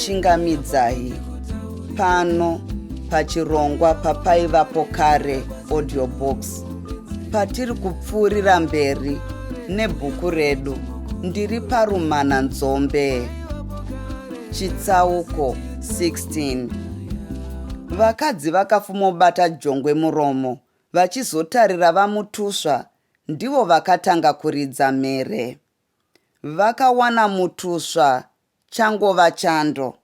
Ndinokuchingamidzai pano pachirongwa papaivapo kare audio box patiri kupfuurira mberi nebhuku redu ndiri parumana nzombe chitsauko 16 vakadzi vakafumobata jongwe muromo vachizotarira vamutusva ndivo vakatanga kuridza mhere Vakawana mutusva changova chando.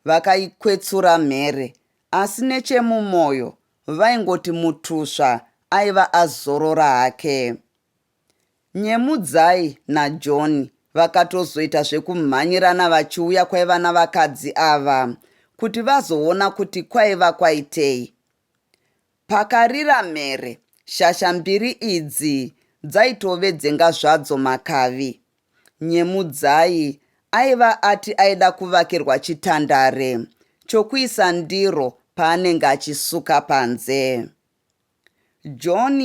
Vakaikwetsura mhere asi nechemumoyo vaingoti mutusva aiva azorora hake. Nyemudzai naJohn vakatozoita zvekumhanyirana vachiuya kwaiva navakadzi ava kuti vazoona kuti kwaiva kwaitei. Pakarira mhere, shasha mbiri idzi dzaitove dzenga zvadzo makavi. Nyemudzai aiva ati aida kuvakirwa chitandare chokuisa ndiro paanenge achisuka panze. John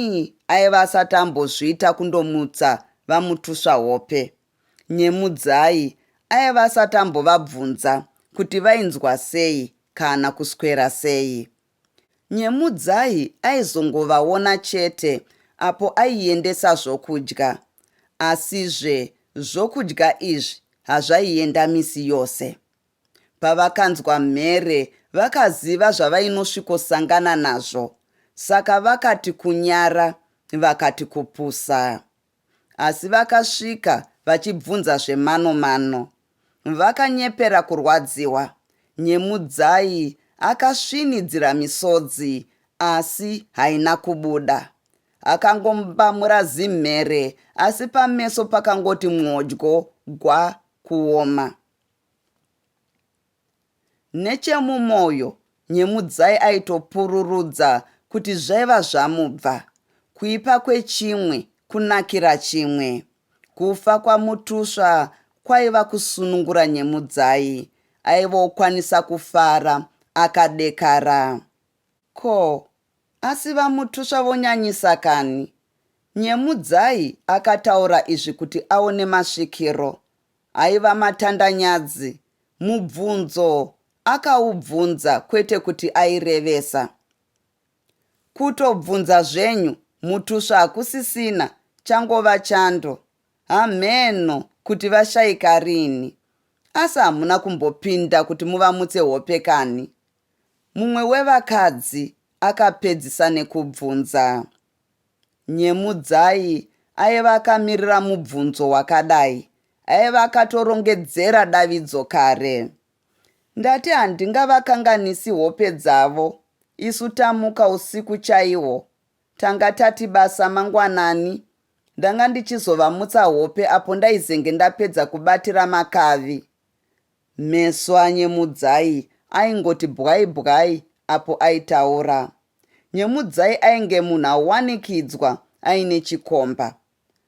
aiva asati ambozviita kundomutsa VaMutusva hope. Nyemudzai aiva asati ambovabvunza kuti vainzwa sei kana kuswera sei. Nyemudzai aizongovaona chete apo aiendesa zvokudya. Asizve zvokudya izvi hazvaienda misi yose. Pavakanzwa mhere vakaziva zvavainosvikosangana nazvo saka vakati kunyara vakati kupusa. Asi vakasvika vachibvunza zvemano mano. Vakanyepera kurwadziwa. Nyemudzai akasvinidzira misodzi asi haina kubuda. Akangombamura zimhere asi pameso pakangoti mwodyo gwa kuoma. Nechemumoyo, Nyemudzai aitopururudza kuti zvaiva zvamubva. Kuipa kwechimwe kunakira chimwe. Kufa kwaMutusva kwaiva kusunungura Nyemudzai. Aiva okwanisa kufara akadekara. Ko, asi VaMutusva vonyanyisa kani? Nyemudzai akataura izvi kuti aone masvikiro. Aiva matandanyadzi. Mubvunzo akaubvunza kwete kuti airevesa. Kutobvunza zvenyu mutusva hakusisina changova chando. Hamheno kuti vashaika rini. Asi hamuna kumbopinda kuti muvamutse hope kani? Mumwe wevakadzi akapedzisa nekubvunza. Nyemudzai aiva akamirira mubvunzo wakadai. Aiva akatorongedzera davidzo kare. Ndati handingavakanganisi hope dzavo isu tamuka usiku chaihwo. Tanga tati basa mangwanani. Ndanga ndichizovamutsa hope apo ndaizenge ndapedza kubatira makavi. Meso aNyemudzai aingoti bwai bwai apo aitaura. Nyemudzai ainge munhu awanikidzwa aine chikomba.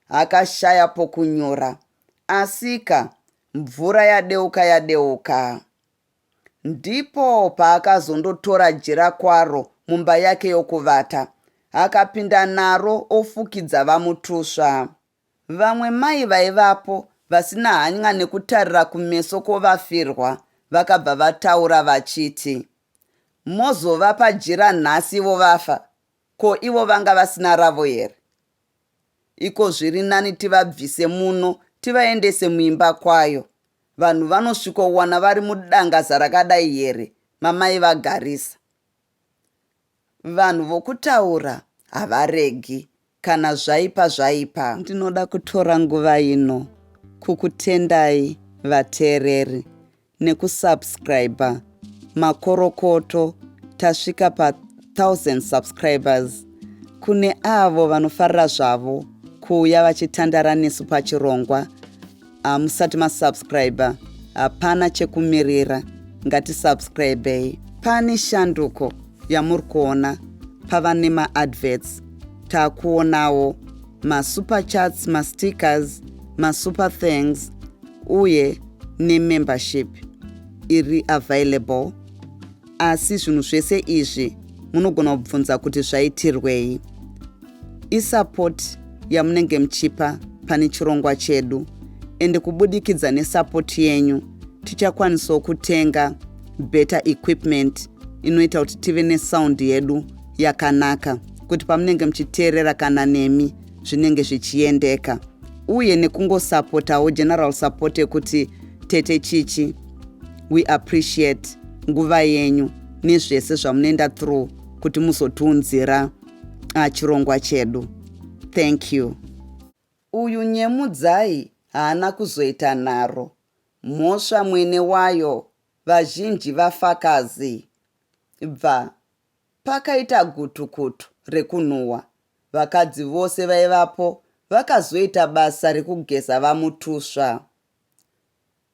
Akashaya pokunyura. Asika, mvura yadeuka yadeuka. Ndipo paakazondotora jira kwaro mumba yake yokuvata, akapinda naro ofukidza VaMutusva. Vamwe mai vaivapo vasina hanyn'a nekutarira kumeso kwovafirwa vakabva vataura vachiti, Mozovapa jira nhasi ivo vafa, ko ivo vanga vasina ravo here? Iko zviri nani tivabvise muno tivaendese muimba kwayo. Vanhu vanosvikowana vari mudangaza rakadai here mamaivagarisa? Vanhu vokutaura havaregi, kana zvaipa zvaipa. Ndinoda kutora nguva ino kukutendai vateereri nekusubscriber. Makorokoto tasvika pa 1000 subscribers. Kune avo vanofarira zvavo kuuya vachitandara nesu pachirongwa, hamusati masubscriber, hapana chekumirira, ngatisubscribei. Pane shanduko yamuri kuona pava nemaadverts, takuonawo masuper chats, mastickers, masuper thanks uye nemembership iri available. Asi zvinhu zvese izvi munogona kubvunza kuti zvaitirwei. Isupport yamunenge muchipa pane chirongwa chedu ende kubudikidza nesupport yenyu Tichakwanisawo kutenga better equipment inoita kuti tive nesound yedu yakanaka kuti pamunenge muchiteerera kana nemi zvinenge zvichiendeka uye nekungosapotawo general support yekuti tete Chichi, we appreciate nguva yenyu nezvese zvamunoenda through kuti muzotiunzira chirongwa chedu. Thank you. Uyu Nyemudzai haana kuzoita nharo, mhosva mwene wayo, vazhinji vafakazi. Bva, pakaita gutukutu rekunhuhwa, vakadzi vose vaivapo vakazoita basa rekugeza vaMutusva.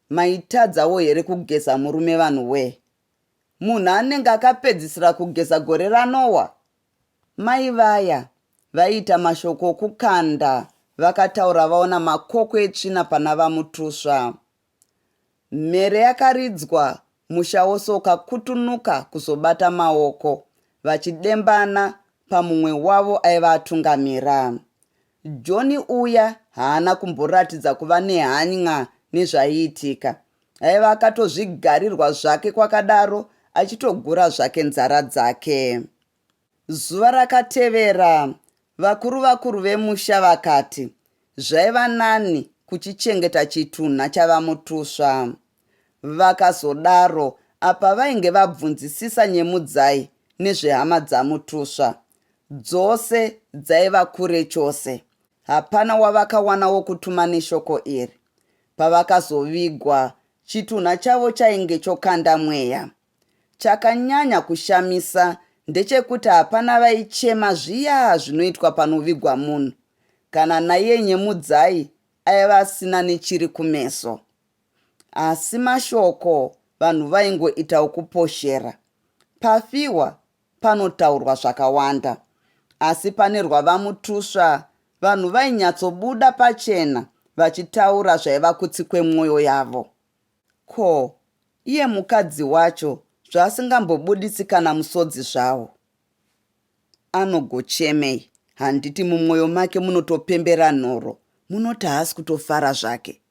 Maitadzawo here kugeza murume vanhu wee? Munhu anenge akapedzisira kugeza gore raNowa? Mai vaya vaiita mashoko okukanda vakataura vaona makoko etsvina pana vaMutusva. Mhere yakaridzwa musha wose ukakutunuka kuzobata maoko vachidembana pamumwe wavo aiva atungamira. Johnny uya haana kumboratidza kuva nehany'a nezvaiitika. Aiva akatozvigarirwa zvake kwakadaro achitogura zvake nzara dzake. Zuva rakatevera, vakuru vakuru vemusha vakati zvaiva nani kuchichengeta chitunha chaVaMutusva. Vakazodaro apa vainge vabvunzisisa Nyemudzai nezvehama dzaMutusva. Dzose dzaiva kure chose. Hapana wavakawana wokutuma neshoko iri. Pavakazovigwa, chitunha chavo chainge chokanda mweya. Chakanyanya kushamisa ndechekuti hapana vaichema zviya zvinoitwa panovigwa munhu. Kana naiye Nyemudzai aiva asina nechiri kumeso. Asi mashoko vanhu vaingoita okuposhera. Pafiwa panotaurwa zvakawanda. Asi pane rwavaMutusva vanhu vainyatsobuda pachena vachitaura zvaiva kutsi kwemwoyo yavo. Ko, iye mukadzi wacho zvaasingambobuditsi kana musodzi zvawo? Anogochemei? Handiti mumwoyo make munotopembera nhoro, munoti haasi kutofara zvake?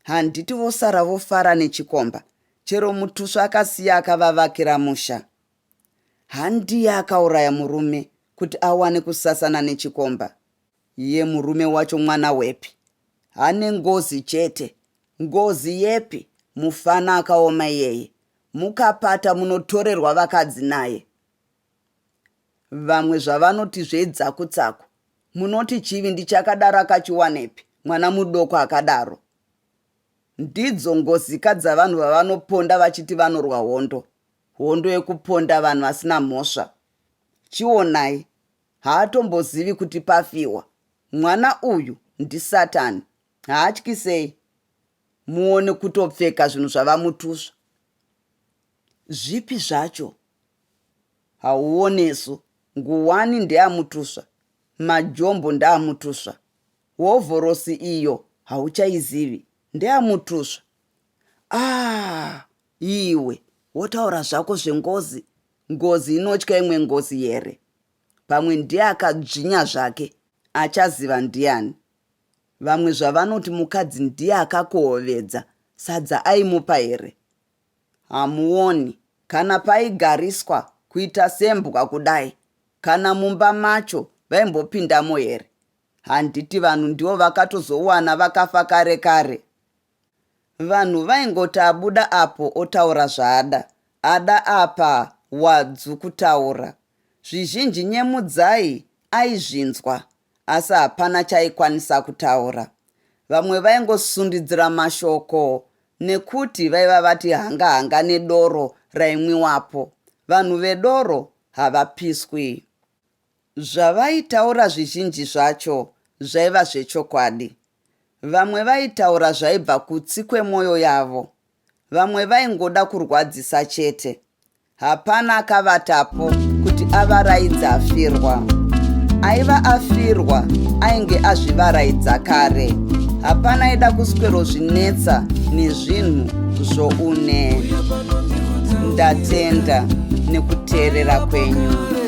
Handiti vosara vofara nechikomba, chero Mutusva akasiya akavavakira musha? Handiye akauraya murume kuti awane kusasana nechikomba? Iye murume wacho mwana wepi? Ane ngozi chete. Ngozi yepi? Mufana akaoma iyeye. Mukapata munotorerwa vakadzi naye. Vamwe zvavanoti zvedzaku-tsaku. Munoti chivindi chakadaro akachiwanepi mwana mudoko akadaro? Ndidzo ngozika dzavanhu vavanoponda vachiti vanorwa hondo. Hondo yekuponda vanhu vasina mhosva. Chionai, haatombozivi kuti pafiwa. Mwana uyu ndisatani. Haatyi sei? Muone kutopfeka zvinhu zvavaMutusva. Zvipi zvacho? Hauonesu, nguwani ndeyaMutusva, majombo ndaaMutusva, hovhorosi iyo hauchaizivi, ndeyaMutusva. Aah iwe wotaura zvako zvengozi, ngozi inotya imwe ngozi here? Pamwe ndiye akadzvinya zvake, achaziva ndiani? Vamwe zvavanoti mukadzi ndiye akakohovedza sadza aimupa here? Hamuoni kana paigariswa kuita sembwa kudai kana mumba macho vaimbopindamo here? Handiti vanhu ndivo vakatozowana vakafa kare kare? Vanhu vaingoti abuda apo otaura zvaada. Ada apa wadzu kutaura. Zvizhinji Nyemudzai aizvinzwa asi hapana chaaikwanisa kutaura. Vamwe vaingosundidzira mashoko nekuti vaiva vati hanga hanga nedoro raimwiwapo. Vanhu vedoro havapiswi. Zvavaitaura zvizhinji zvacho zvaiva zvechokwadi. Vamwe vaitaura zvaibva kutsi kwemwoyo yavo. Vamwe vaingoda kurwadzisa chete. Hapana akavatapo kuti avaraidze afirwa. Aiva afirwa ainge azvivaraidza kare. Hapana aida kuswerozvinetsa nezvinhu zvoune. Ndatenda nekuteerera kwenyu.